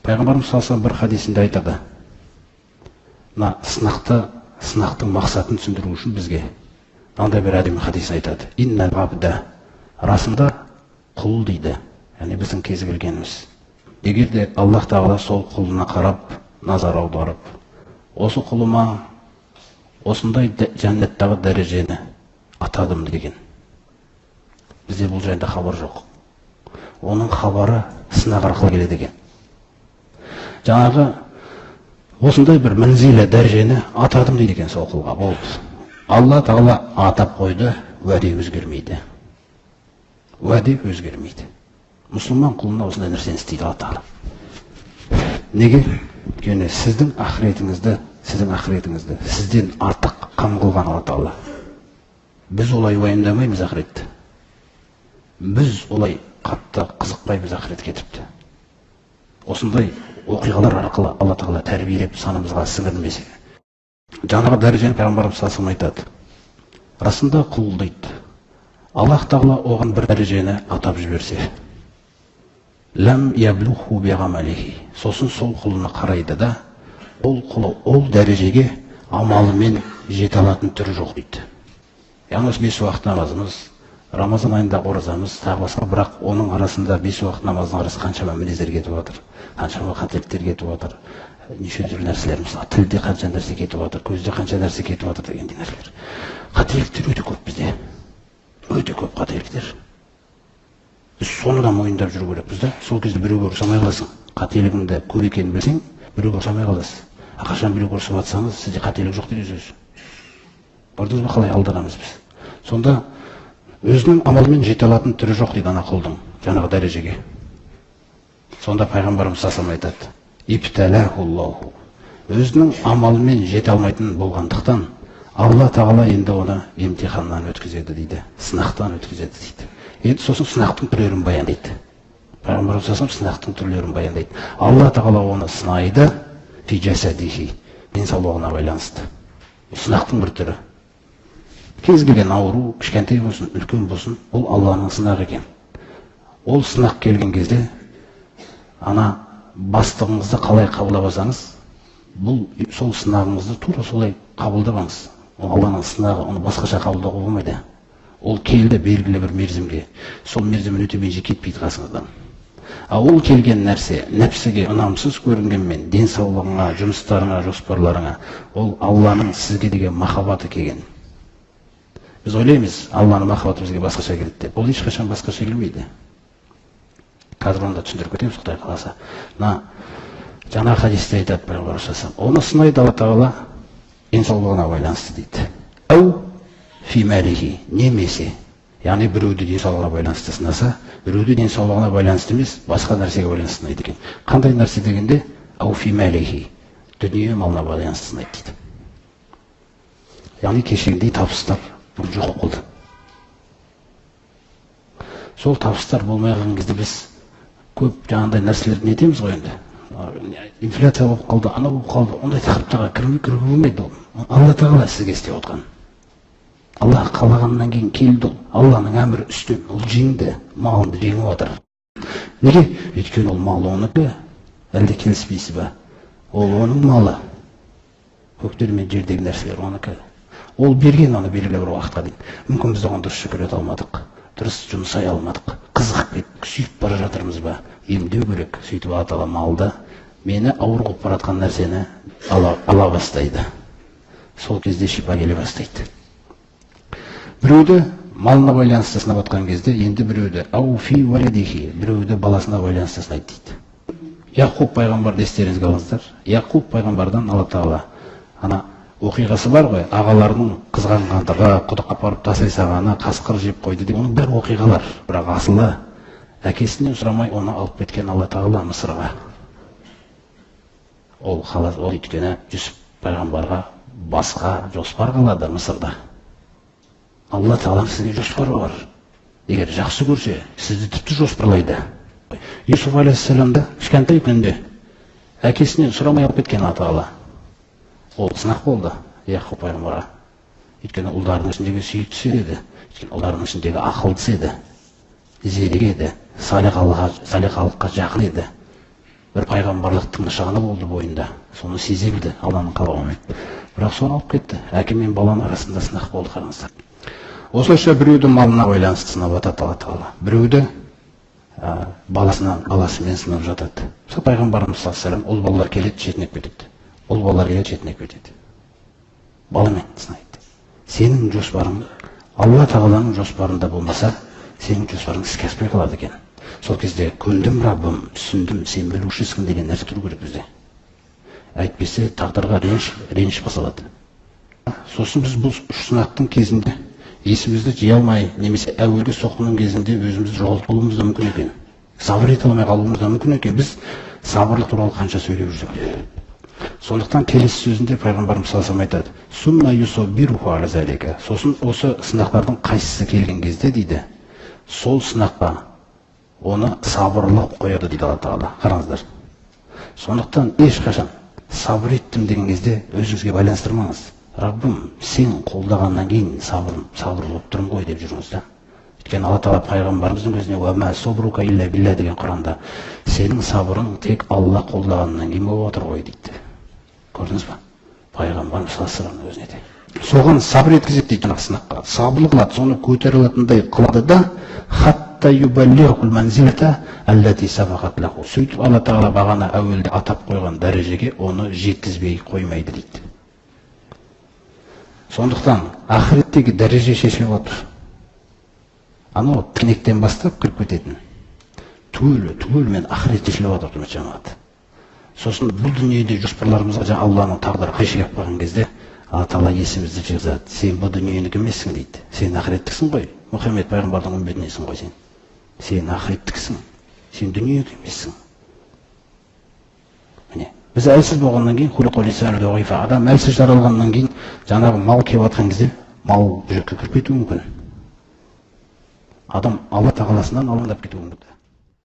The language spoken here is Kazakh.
Пайғамбарымыз саллаллаху алейхи бір хадисінде айтады. Мына сынақтың мақсатын түсіндіру үшін бізге мынандай бір әдемі хадис айтады. Иннал абда, расында құл дейді, яғни біздің кез келгеніміз. Егер де Аллах тағала сол құлына қарап, назар аударып, осы құлыма осындай жәннаттағы дәрежені атадым деген. Бізде бұл жайында хабар жоқ. Оның хабары сынақ арқылы келеді екен. Жаңағы осындай бір мінзилә дәрежені атадым дейді екен сол құлға. Болды. Алла тағала атап қойды, уәде өзгермейді. Уәде өзгермейді. Мұсылман құлына осындай нәрсені істейді Алла тағала. Неге? Өйткені сіздің ақыретіңізді сізден артық қам қылған Алла тағала. Біз олай уайымдамаймыз ақыретті. Біз олай қатты қызықпаймыз ақыретке тіпті. Осындай оқиғалар арқылы Алла тағала тәрбиелеп санамызға сіңірмесе. Жаңағы дәрежені пайғамбарымыз саллаллаху алейхи айтады. Расында құл дейді. Аллах тағала оған бір дәрежені атап жіберсе, ләм яблуху биғамалихи, сосын сол құлына қарайды да, ол құлы ол дәрежеге амалымен жете алатын түрі жоқ дейді. Яғни осы 5 уақыт намазымыз, Рамазан айында оразамыз, тағы басқа, бірақ оның арасында 5 уақыт намаздың арасы қаншама мінездер кетіп жатыр, қаншама қателіктер кетіп жатыр, неше түрлі нәрселер, мысалы тілде қанша нәрсе кетіп жатыр, көзде қанша нәрсе кетіп жатыр дегендей нәрселер. Қателіктер өте көп бізде, өте көп қателіктер. Біз соны да мойындап жүру керекпіз да. Сол кезде біреуге ұрсамай қаласың. Қателігіңді көп екенін білсең, біреуге ұрсамай қаласыз. А қашан біреуге ұрсып жатсаңыз, сізде қателік жоқ деген сөз. Көрдіңіз бе, қалай алданамыз біз? Сонда өзінің амалымен жете алатын түрі жоқ дейді ана құлдың жаңағы дәрежеге. Сонда пайғамбарымыз саллаллаху алейхи айтады: Ибталахуллаху. Өзінің амалымен жете алмайтын болғандықтан Алла тағала енді оны емтиханнан өткізеді дейді, сынақтан өткізеді дейді. Енді сосын сынақтың түрлерін баяндайды. Пайғамбарымыз саллаллаху алейхи сынақтың түрлерін баяндайды. Алла тағала оны сынайды фи жасадихи, денсаулығына байланысты. Сынақтың бір түрі. Кез келген ауру, кішкентай болсын, үлкен болсын, ол Алланың сынағы екен. Ол сынақ келген кезде ана бастығыңызды қалай қабылдап алсаңыз, бұл сол сынағыңызды тура солай қабылдап алыңыз. Ол Алланың сынағы, оны басқаша қабылдауға болмайды. Ол келді белгілі бір мерзімге, сол мерзімін өтемей кетпейді қасыңыздан. А ол келген нәрсе нәпсіге ұнамсыз көрінгенмен, денсаулығыңа, жұмыстарыңа, жоспарларыңа, ол Алланың сізге деген махаббаты келген. Біз ойлаймыз, Алланың махаббаты бізге басқаша келеді деп. Ол ешқашан басқаша келмейді. Қазір оны да түсіндіріп кетеміз, Құдай қаласа. Мына жаңа хадисте айтады пайғамбарымыз саллаллаху алейхи, оны сынайды Алла тағала денсаулығына байланысты дейді. Әу фи мәлихи, немесе, яғни біреуді денсаулығына байланысты сынаса, біреуді денсаулығына байланысты емес, басқа нәрсеге байланысты сынайды екен. Қандай нәрсе дегенде, әу фи мәлихи, дүние малына байланысты сынайды дейді. Яғни кешегідей табыстар жоқ болып қалды. Сол табыстар болмай қалған кезде біз көп жаңағындай нәрселерді не етеміз ғой енді. Инфляция болып қалды, анау болып қалды, ондай тақырыптарға кіруге болмайды ол. Алла тағала сізге істеп отқан. Алла қалағаннан кейін келді ол. Алланың әмірі үстем, ол жеңді, малынды жеңіп отыр. Неге? Өйткені ол мал оныкі. Әлде келіспейсіз ба? Ол оның малы. Көктер мен жердегі нәрселер оныкі. Ол берген оны белгілі бір уақытқа дейін. Мүмкін біз оған дұрыс шүкір ете алмадық, дұрыс жұмсай алмадық, қызығып кеттік, сүйіп бара жатырмыз ба? Емдеу керек. Сөйтіп Алла тағала малды, мені ауыр қылып бара жатқан нәрсені ала бастайды. Сол кезде шипа келе бастайды. Біреуді малына байланысты сынап жатқан кезде, енді біреуді ау фи уалидихи, біреуді баласына байланысты сынайды дейді. Яқуб пайғамбарды естеріңізге алыңыздар. Яқуб пайғамбардан Алла тағала ана оқиғасы бар ғой, ағаларының қызғанғандығы, құдыққа апарып тастай салғаны, қасқыр жеп қойды деп, оның бәрі оқиғалар. Бірақ асылы әкесінен сұрамай оны алып кеткен Алла тағала Мысырға. Ол қалас, ол өйткені Жүсіп пайғамбарға басқа жоспар қалады Мысырда. Алла тағаланың сізге жоспары бар. Егер жақсы көрсе, сізді тіпті жоспарлайды. Юсуф алейхиссаламды кішкентай күнінде әкесінен сұрамай алып кеткен Алла тағала. Ол сынақ болды Яқуб пайғамбарға. Өйткені ұлдарының ішіндегі сүйіктісі еді, өйткені ұлдарының ішіндегі ақылдысы еді, зерек еді, салиқалыққа жақын еді. Бір пайғамбарлықтың нышаны болды бойында. Соны сезе білді Алланың қалауымен. Бірақ соны алып кетті. Әке мен баланың арасында сынақ болды, қараңыздар. Осылайша біреуді малына байланысты сынап жатады Алла Тағала. Біреуді баласымен сынап жатады. Мысалы, пайғамбарымыз саллаллаху алейхи вассалам, ұл балалар келеді, шетінеп кетеді. Ұл балалар келеді, шетінеп кетеді. Баламен сынайды. Сенің жоспарың Алла Тағаланың жоспарында болмаса, сенің жоспарың іске аспай қалады екен. Сол кезде көндім, Раббым, түсіндім, сен білушісің деген нәрсе тұру керек бізде. Әйтпесе тағдырға реніш басылады. Сосын біз бұл үш сынақтың кезінде есімізді жия алмай, немесе әуелгі соққының кезінде өзімізді жоғалтып алуымыз да мүмкін екен. Сабыр ете алмай қалуымыз да мүмкін екен. Біз сабырлық туралы қанша сөйлеп жүрсек. Сондықтан келесі сөзінде пайғамбарымыз саллаллаху алейхи вассалам айтады: «Сумма юсаббируху аля залика». Сосын осы сынақтардың қайсысы келген кезде дейді, сол сынаққа оны сабырлы қояды дейді Алла Тағала. Қараңыздар. Сондықтан ешқашан сабыр еттім деген кезде өзіңізге байланыстырмаңыз. Раббым, сен қолдағаннан кейін сабырлы болып тұрмын ғой деп жүріңіз да. Өйткені Алла Тағала пайғамбарымыздың өзіне «Уа ма сабрука илля билля» деген Құранда, сенің сабырың тек Алла қолдағаннан кейін болып отыр ғой дейді. Көрдіңіз ба? Пайғамбарымыз саллаллаху алейхи вассаламның өзіне де. Соған сабыр еткізеді дейді жаңағы сынаққа. Сабырлы қылады, соны көтере алатындай қылады да, хатта юбаллигул манзилата аллати сабақат лаху. Сөйтіп Алла Тағала бағана әуелде атап қойған дәрежеге оны жеткізбей қоймайды дейді. Сондықтан ақыреттегі дәреже шешіліп отыр. Анау тінектен бастап кіріп кететін. Түгелімен ақырет шешіліп отыр, құрметті жамағат. Сосын бұл дүниеде жоспарларымызға жаңа Алланың тағдыры қайшы келіп қалған кезде Алла Тағала есімізді жиғызады. Сен бұл дүниенікі емессің дейді. Сен ақыреттіксің ғой. Мұхаммед пайғамбардың үмбетінесің ғой сен. Сен ақыреттіксің. Сен дүниенікі емессің. Міне, біз әлсіз болғаннан кейін, адам әлсіз жаралғаннан кейін жаңағы мал келіп жатқан кезде мал жүрекке кіріп кетуі мүмкін. Адам Алла Тағаласынан алаңдап кетуі мүмкін.